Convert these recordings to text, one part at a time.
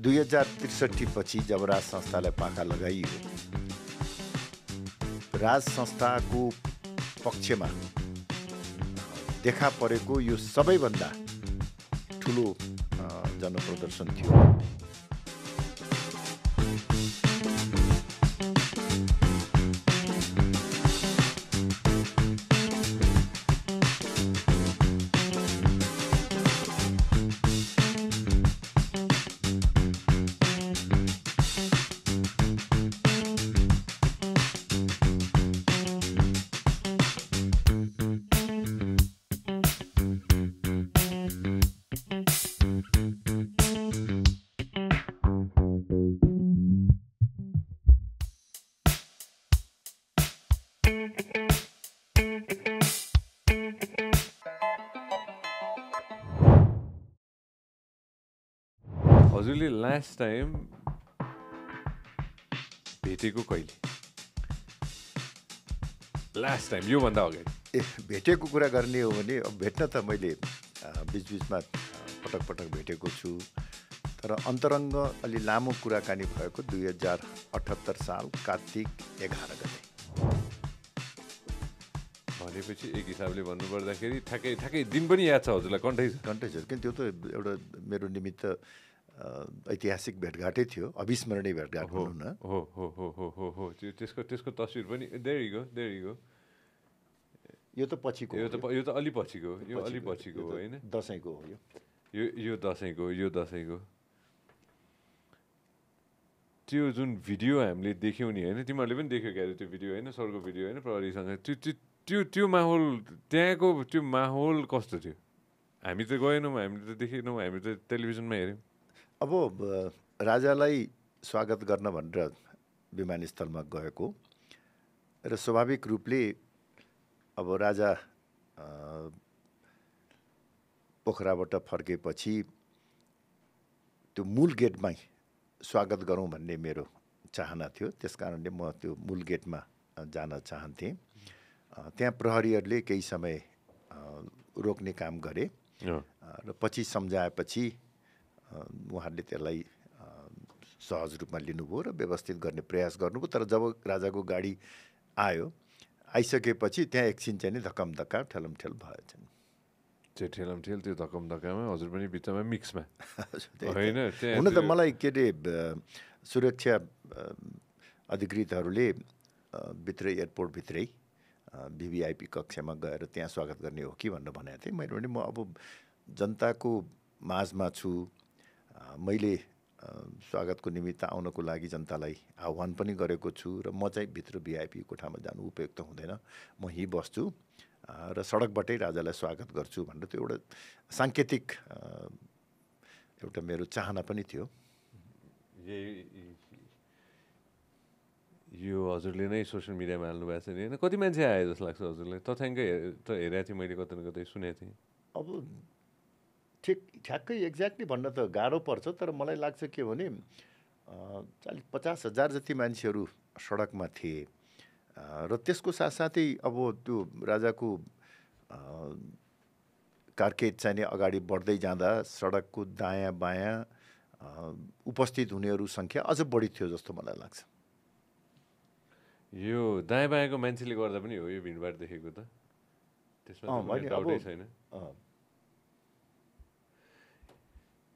2063 पछि जब राज संस्थालाई पाखा लगाइयो, राज संस्थाको पक्षमा देखा परेको यो सबैभन्दा ठुलो जनप्रदर्शन थियो। हजुरले लास्ट टाइम भेटेको कहिले? लास्ट टाइम योभन्दा अगाडि भेटेको कुरा गर्ने हो भने भेट्न त मैले बिचबिचमा पटक पटक भेटेको छु, तर अन्तरङ्ग अलि लामो कुराकानी भएको 2078 साल कार्तिक 11 गते। भनेपछि एक हिसाबले भन्नुपर्दाखेरि ठ्याक्कै दिन पनि याद छ हजुरलाई? कन्टै छ किन, त्यो त एउटा मेरो निमित्त ऐतिहासिक भेटघाटै थियो, अविस्मरणीय भेटघाट भनौँ न। हो त्यसको तस्बिर पनि देयर यु गो। यो त पछिको, यो त अलि पछिको, यो अलि पछिको हो हैन? दशैंको हो यो दशैंको। त्यो जुन भिडियो हामीले देख्यौँ नि हैन, तिमीहरूले पनि देख्यौ क्यारे त्यो भिडियो हैन? सरको भिडियो हैन, प्रहरीसँग त्यो माहौल, त्यहाँको त्यो माहौल कस्तो थियो? हामी त गएनौँ, हामीले त देखेनौँ, हामी त टेलिभिजनमा हेऱ्यौँ। अब राजालाई स्वागत गर्न भनेर विमानस्थलमा गएको र स्वाभाविक रूपले अब राजा पोखराबाट फर्केपछि त्यो मूल गेटमै स्वागत गरौँ भन्ने मेरो चाहना थियो। त्यसकारणले म त्यो मूल गेटमा जान चाहन्थेँ। त्यहाँ प्रहरीहरूले केही समय रोक्ने काम गरे र पछि सम्झाएपछि उहाँहरूले त्यसलाई सहज रूपमा लिनुभयो र व्यवस्थित गर्ने प्रयास गर्नुभयो। तर जब राजाको गाडी आइसकेपछि त्यहाँ एकछिन चाहिँ नि धक्कमधक्का ठेलमठेल भयो। त्यो ठेलमठेल, त्यो धक्कमधक्कामा हजुर पनि बिचमा मिक्समा होइन? हुन त मलाई के अरे सुरक्षा अधिकृतहरूले भित्रै एयरपोर्टभित्रै भिभिआइपी कक्षमा गएर त्यहाँ स्वागत गर्ने हो कि भनेर भनेको थिएँ। मैले भने म अब जनताको माझमा छु, मैले स्वागतको निमित्त आउनको लागि जनतालाई आह्वान पनि गरेको छु र म चाहिँ भित्र भिआइपी कोठामा जानु उपयुक्त हुँदैन, म यहीँ बस्छु र सडकबाटै राजालाई स्वागत गर्छु भनेर त्यो एउटा साङ्केतिक एउटा मेरो चाहना पनि थियो। यो हजुरले नै सोसियल मिडियामा हाल्नु भएको छ नि होइन? कति मान्छे आयो जस्तो लाग्छ हजुरलाई? तथ्याङ्कै त हेरेको थिएँ मैले, कतै न कतै सुनेको थिएँ। अब ठ्याक्कै एक्ज्याक्टली भन्न त गाह्रो पर्छ, तर मलाई लाग्छ के भने 40-50 हजार जति मान्छेहरू सडकमा थिए र त्यसको साथसाथै अब त्यो राजाको कारकेज चाहिँ नि अगाडि बढ्दै जाँदा सडकको दायाँ बायाँ उपस्थित हुनेहरू सङ्ख्या अझ बढी थियो जस्तो मलाई लाग्छ। यो दायाँ बायाँको मान्छेले गर्दा पनि हो यो भिडभाड देखेको त? त्यसमा डाउटै छैन।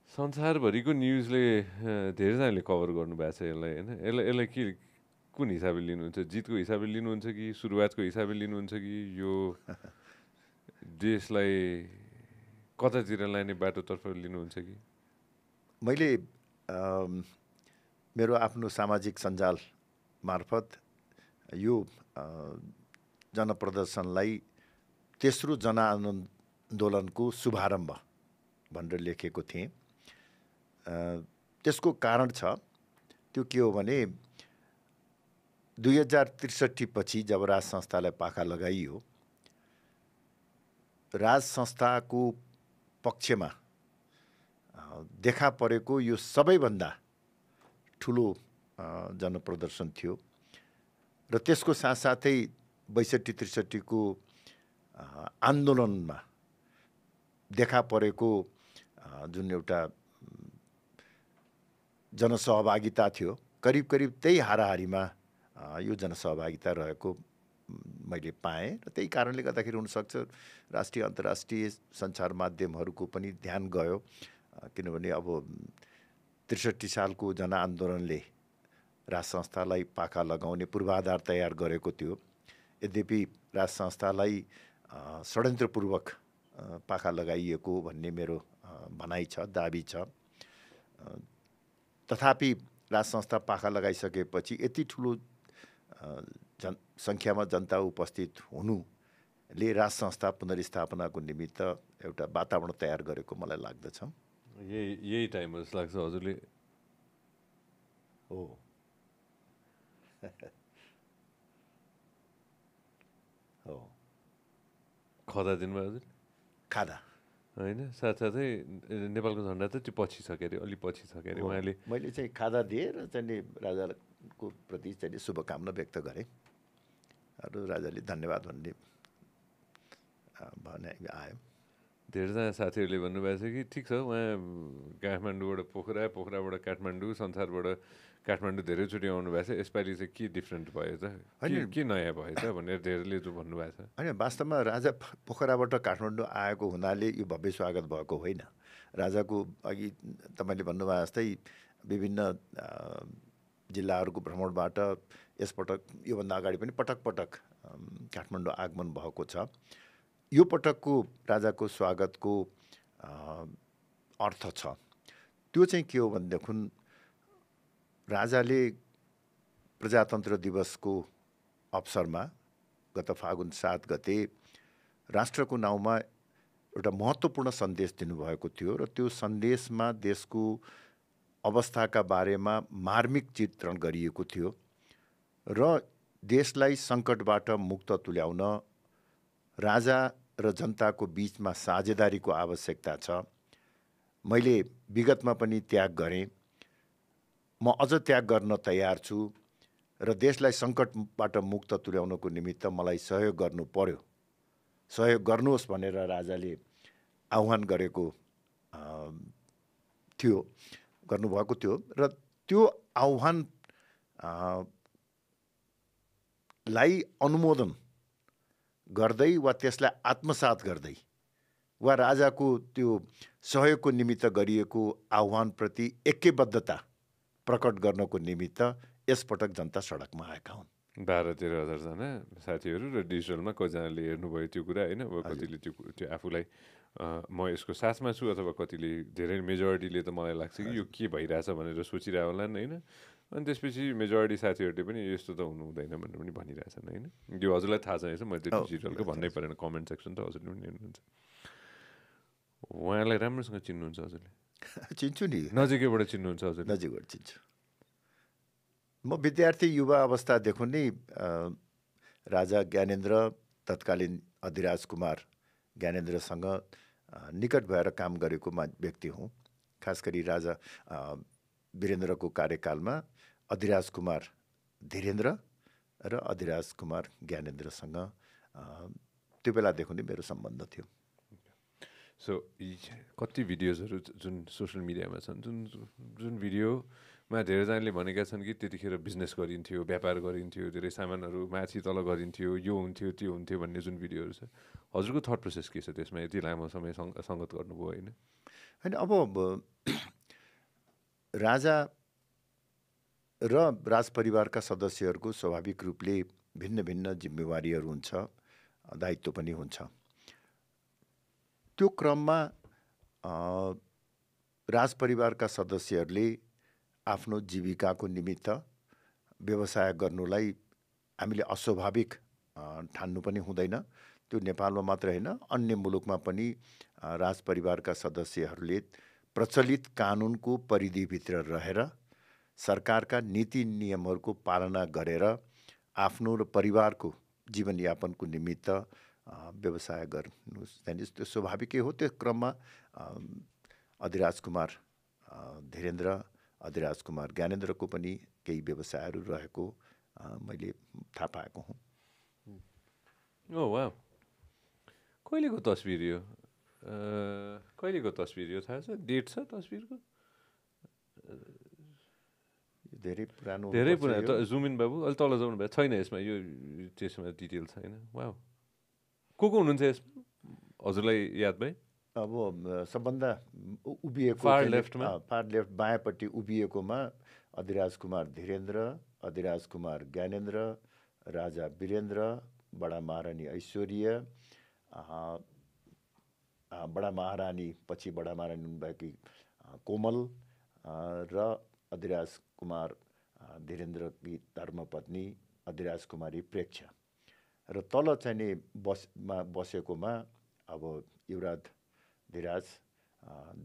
संसारभरिको न्युजले धेरैजनाले कभर गर्नुभएको छ यसलाई होइन? यसलाई के कुन हिसाबले लिनुहुन्छ? जितको हिसाबले लिनुहुन्छ कि सुरुवातको हिसाबले लिनुहुन्छ कि यो देशलाई कतातिर लाने बाटोतर्फ लिनुहुन्छ कि? मैले मेरो आफ्नो सामाजिक सञ्जाल मार्फत यो जनप्रदर्शनलाई तेस्रो जनआन्दोलनको शुभारम्भ भनेर लेखेको थिएँ। त्यसको कारण छ, त्यो के हो भने 2063 पछि जब राज संस्थालाई पाखा लगाइयो, राज संस्थाको पक्षमा देखा परेको यो सबैभन्दा ठुलो जनप्रदर्शन थियो र त्यसको साथसाथै 62-63 को आन्दोलनमा देखा परेको जुन एउटा जनसहभागिता थियो। करिब करिब त्यही हाराहारीमा यो जनसहभागिता रहेको मैले पाएँ र त्यही कारणले गर्दाखेरि हुनसक्छ राष्ट्रिय अन्तर्राष्ट्रिय सञ्चार माध्यमहरूको पनि ध्यान गयो। किनभने अब ६३ सालको जनआन्दोलनले राज संस्थालाई पाखा लगाउने पूर्वाधार तयार गरेको थियो। यद्यपि राज संस्थालाई षड्यन्त्रपूर्वक पाखा लगाइएको भन्ने मेरो भनाइ छ, दाबी छ। तथापि राज संस्था पाखा लगाइसकेपछि यति ठुलो सङ्ख्यामा जनता उपस्थित हुनुले राज संस्था पुनर्स्थापनाको निमित्त एउटा वातावरण तयार गरेको मलाई लाग्दछ। यही टाइममा जस्तो लाग्छ हजुरले हो। हो खदा दिनुभयो हजुर? खादा होइन, साथसाथै नेपालको झन्डा त त्यो पछि छ के अरे, अलि पछि छ के अरे। उहाँले मैले चाहिँ खादा दिएँ र चाहिँ राजाको प्रति चाहिँ शुभकामना व्यक्त गरेँ र राजाले धन्यवाद भन्ने भने आयो। धेरैजना साथीहरूले भन्नुभएको छ कि ठिक छ, उहाँ काठमाडौँबाट पोखराबाट काठमाडौँ, संसारबाट काठमाडौँ धेरैचोटि आउनु भएको छ, यसपालि चाहिँ के डिफ्रेन्ट भयो त, के नयाँ भयो त भनेर धेरैले जो भन्नुभएको छ। होइन, वास्तवमा राजा पोखराबाट काठमाडौँ आएको हुनाले यो भव्य स्वागत भएको होइन। राजाको अघि तपाईँले भन्नुभयो जस्तै विभिन्न जिल्लाहरूको भ्रमणबाट यसपटक योभन्दा अगाडि पनि पटक पटक काठमाडौँ आगमन भएको छ। यो पटकको राजाको स्वागतको अर्थ छ, त्यो चाहिँ के हो भनेदेखि राजाले प्रजातन्त्र दिवसको अवसरमा गत फागुन ७ गते राष्ट्रको नाउँमा एउटा महत्त्वपूर्ण सन्देश दिनुभएको थियो र त्यो सन्देशमा देशको अवस्थाका बारेमा मार्मिक चित्रण गरिएको थियो र देशलाई सङ्कटबाट मुक्त तुल्याउन राजा र जनताको बीचमा साझेदारीको आवश्यकता छ। मैले विगतमा पनि त्याग गरेँ, म अझ त्याग गर्न तयार छु र देशलाई सङ्कटबाट मुक्त तुल्याउनको निमित्त मलाई सहयोग गर्नु पर्यो, सहयोग गर्नुहोस् भनेर राजाले आह्वान गर्नुभएको थियो र त्यो आह्वान लाई अनुमोदन गर्दै वा त्यसलाई आत्मसात गर्दै वा राजाको त्यो सहयोगको निमित्त गरिएको आह्वानप्रति ऐक्यबद्धता प्रकट गर्नको निमित्त यसपटक जनता सडकमा आएका हुन्। 12-13 हजारजना साथीहरू र डिजिटलमा कतिजनाले हेर्नुभयो त्यो कुरा होइन। अब कतिले त्यो आफूलाई म यसको साथमा छु अथवा कतिले धेरै मेजोरिटीले त मलाई लाग्छ कि यो के भइरहेछ भनेर सोचिरह होलान् होइन। अनि त्यसपछि मेजोरिटी साथीहरूले पनि यस्तो त हुनु हुँदैन भनेर पनि भनिरहेछन् होइन। यो हजुरलाई थाहा छैन, मैले त्यो डिजिटलको भन्नै परेन, कमेन्ट सेक्सन त हजुरले पनि हेर्नुहुन्छ। उहाँलाई राम्रोसँग चिन्नुहुन्छ हजुरले? चिन्छु नि, नजिकैबाट चिन्नुहुन्छ हजुर? नजिकबाट चिन्छु। म विद्यार्थी युवा अवस्थादेखि नै राजा ज्ञानेन्द्र, तत्कालीन अधिराज कुमार ज्ञानेन्द्रसँग निकट भएर काम गरेको व्यक्ति हुँ। खास गरी राजा वीरेन्द्रको कार्यकालमा अधिराज कुमार धीरेन्द्र र अधिराज कुमार ज्ञानेन्द्रसँग त्यो बेलादेखि नै मेरो सम्बन्ध थियो। सो कति भिडियोजहरू जुन सोसियल मिडियामा छन्, जुन भिडियोमा धेरैजनाले भनेका छन् कि त्यतिखेर बिजनेस गरिन्थ्यो, व्यापार गरिन्थ्यो, धेरै सामानहरू माथि तल गरिन्थ्यो, यो हुन्थ्यो त्यो हुन्थ्यो भन्ने जुन भिडियोहरू छ, हजुरको थट प्रोसेस के छ त्यसमा? यति लामो समय सङ्गत गर्नुभयो होइन? होइन, अब राजा र राजपरिवारका सदस्यहरूको स्वाभाविक रूपले भिन्न भिन्न जिम्मेवारीहरू हुन्छ, दायित्व पनि हुन्छ। त्यो क्रममा राजपरिवारका सदस्यहरूले आफ्नो जीविकाको निमित्त व्यवसाय गर्नुलाई हामीले अस्वाभाविक ठान्नु पनि हुँदैन। त्यो नेपालमा मात्र होइन, अन्य मुलुकमा पनि राजपरिवारका सदस्यहरूले प्रचलित कानुनको परिधिभित्र रहेर सरकारका नीति नियमहरूको पालना गरेर आफ्नो र परिवारको जीवनयापनको निमित्त व्यवसाय गर्नु त्यो स्वाभाविकै हो। त्यो क्रममा अधिराज कुमार धीरेन्द्र, अधिराज कुमार ज्ञानेन्द्रको पनि केही व्यवसायहरू रहेको मैले थाहा पाएको हुँ। ओ वाह, कहिलेको तस्बिर यो? कहिलेको तस्बिर यो थाहा छ? डेट छ तस्बिरको? धेरै पुरानो धेरै हुनुपर्छ पुरा यो। जुम इन बाबु अलि तल जाउनु भयो छैन यसमा यो त्यसमा डिटेल छैन वाउ को हुनुहुन्छ यसमा हजुरलाई याद भए अब सबभन्दा उभिएको Far चाहिँ left मा? फार लेफ्ट बायाँपट्टि उभिएकोमा अधिराज कुमार धीरेन्द्र, अधिराज कुमार ज्ञानेन्द्र, राजा वीरेन्द्र, बडा महारानी ऐश्वर्य, बडा महारानी पछि बडा महारानी हुनुभएकी कोमल र अधिराज कुमार धीरेन्द्रकी धर्मपत्नी अधिराज कुमारी प्रेक्षा र तल चाहिँ नि बसेकोमा अब युवराज धीराज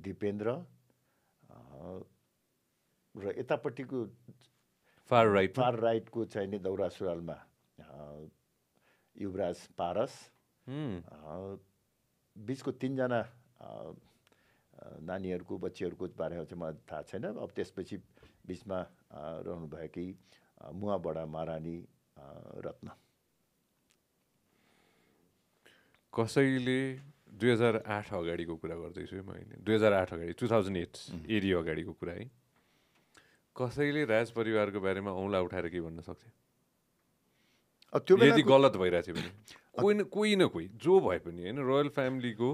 दिपेन्द्र र यतापट्टिको फार राइट फार राइटको चाहिँ नि दौरा सुरुवालमा युवराज पारस, बिचको तीनजना नानीहरूको बच्चीहरूको बारेमा चाहिँ मलाई थाहा छैन। अब त्यसपछि बिचमा रहनुभएकी मुवा बडा महारानी रत्न। कसैले 2008 अगाडिको कुरा गर्दैछु मैले 2008 अगाडि 2008 एडी अगाडिको कुरा है कसैले राज परिवारको बारेमा औँला उठाएर के भन्न सक्छ यदि गलत भइरहेछ भने कोही न कोही जो भए पनि होइन रोयल फ्यामिलीको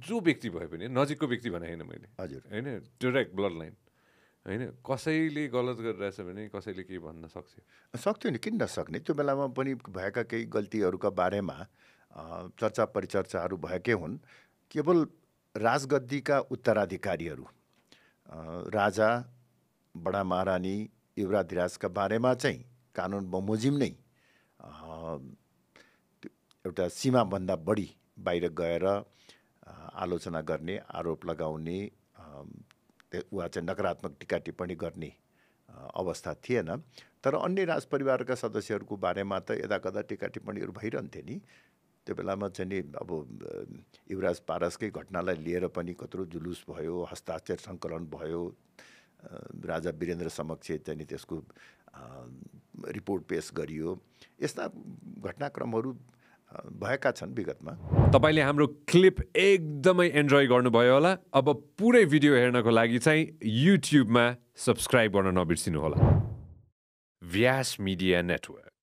जो व्यक्ति भए पनि नजिकको व्यक्ति भने होइन मैले होइन डाइरेक्ट ब्लड लाइन होइन कसैले गलत गरिरहेछ भने कसैले के भन्न सक्थ्यो नि किन नसक्ने त्यो बेलामा पनि भएका केही गल्तीहरूका बारेमा चर्चा परिचर्चाहरू भएकै हुन्। केवल राजगद्दीका उत्तराधिकारीहरू राजा बडा महारानी युवराजका बारेमा चाहिँ कानुन बमोजिम नै एउटा सीमाभन्दा बढी बाहिर गएर आलोचना गर्ने आरोप लगाउने वा चाहिँ नकारात्मक टिका टिप्पणी गर्ने अवस्था थिएन। तर अन्य राज परिवारका सदस्यहरूको बारेमा त यदाकदा टिका टिप्पणीहरू भइरहन्थे नि। त्यो बेलामा चाहिँ नि अब युवराज पारसकै घटनालाई लिएर पनि कत्रो जुलुस भयो, हस्ताक्षर सङ्कलन भयो, राजा वीरेन्द्र समक्ष चाहिँ नि त्यसको रिपोर्ट पेश गरियो। यस्ता घटनाक्रमहरू भएका छन् विगतमा। तपाईले हाम्रो क्लिप एकदमै एन्जोय गर्नुभयो होला। अब पुरै भिडियो हेर्नको लागि चाहिँ युट्युबमा सब्स्क्राइब गर्न नबिर्सिनु होला। व्यास मिडिया नेटवर्क।